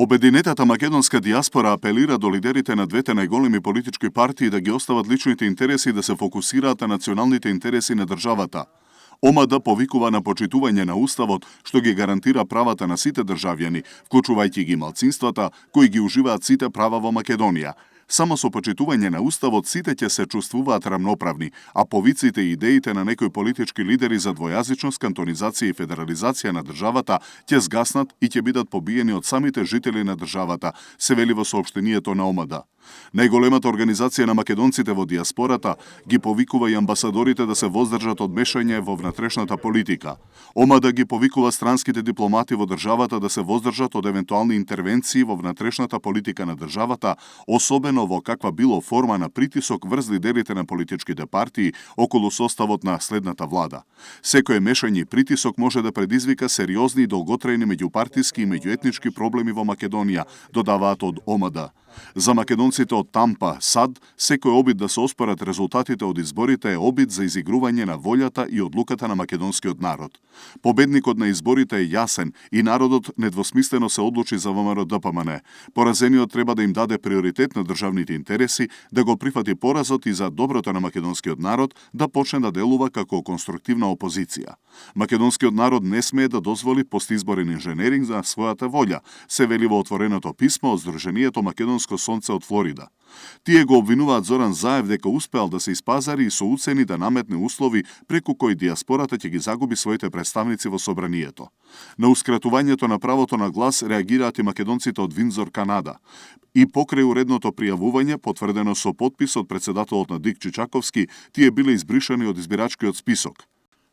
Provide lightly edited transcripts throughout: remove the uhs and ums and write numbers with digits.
Обединетата македонска диаспора апелира до лидерите на двете најголеми политички партии да ги остават личните интереси и да се фокусираат на националните интереси на државата. ОМАД повикува на почитување на Уставот, што ги гарантира правата на сите државјани, вклучувајќи ги малцинствата, кои ги уживаат сите права во Македонија. Само со почитување на Уставот сите ќе се чувствуваат рамноправни, а повиците и идеите на некои политички лидери за двојазичност, кантонизација и федерализација на државата ќе згаснат и ќе бидат побиени од самите жители на државата, се вели во соопштенијето на ОМАД. Најголемата организација на македонците во диаспората ги повикува и амбасадорите да се воздржат од мешање во внатрешната политика. ОМАД ги повикува странските дипломати во државата да се воздржат од евентуални интервенции во внатрешната политика на државата, особено во каква било форма на притисок врз лидерите на политичките партии околу составот на следната влада. Секое мешање и притисок може да предизвика сериозни и долготрајни меѓупартиски и меѓуетнички проблеми во Македонија, додаваат од ОМАД. За македонците од Тампа, САД, секој обид да се оспорат резултатите од изборите е обид за изигрување на волјата и одлуката на македонскиот народ. Победникот на изборите е јасен и народот недвосмислено се одлучи за ВМРО-ДПМН. Поразениот треба да им даде приоритет на државните интереси, да го прифати поразот и за доброто на македонскиот народ да почне да делува како конструктивна опозиција. Македонскиот народ не смее да дозволи постизборен инженеринг за својата волја, се вели во отвореното писмо од Сдруженијето Македонско сонце од Флорида. Тие го обвинуваат Зоран Заев дека успеал да се испазари и со уцени да наметне услови преку кои диаспората ќе ги загуби своите представници во собранието. На ускратувањето на правото на глас реагираат и македонците од Виндзор, Канада. И покрај уредното пријавување, потврдено со потпис од председателот на ДИК Чичаковски, тие биле избришани од избирачкиот список.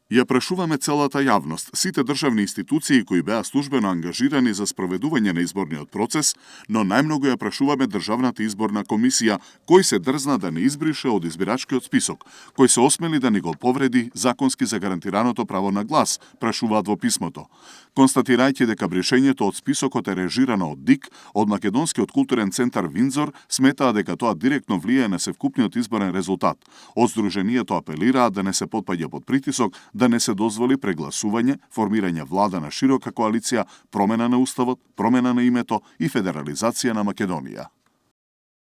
Ја прашуваме целата јавност, сите државни институции кои беа службено ангажирани за спроведување на изборниот процес, но најмногу ја прашуваме Државната изборна комисија, кој се дрзна да не избрише од избирачкиот список, кој се осмели да ни го повреди законски загарантираното право на глас, прашуваат во писмото. Констатирајќи дека бришењето од списокот е режирано од ДИК, од Македонскиот културен центар Виндзор сметаа дека тоа директно влијае на севкупниот изборен резултат. Од Сдруженијето апелираат да не се потпаѓа под притисок, да не се дозволи прегласување, формирање влада на широка коалиција, промена на Уставот, промена на името и федерализација на Македонија.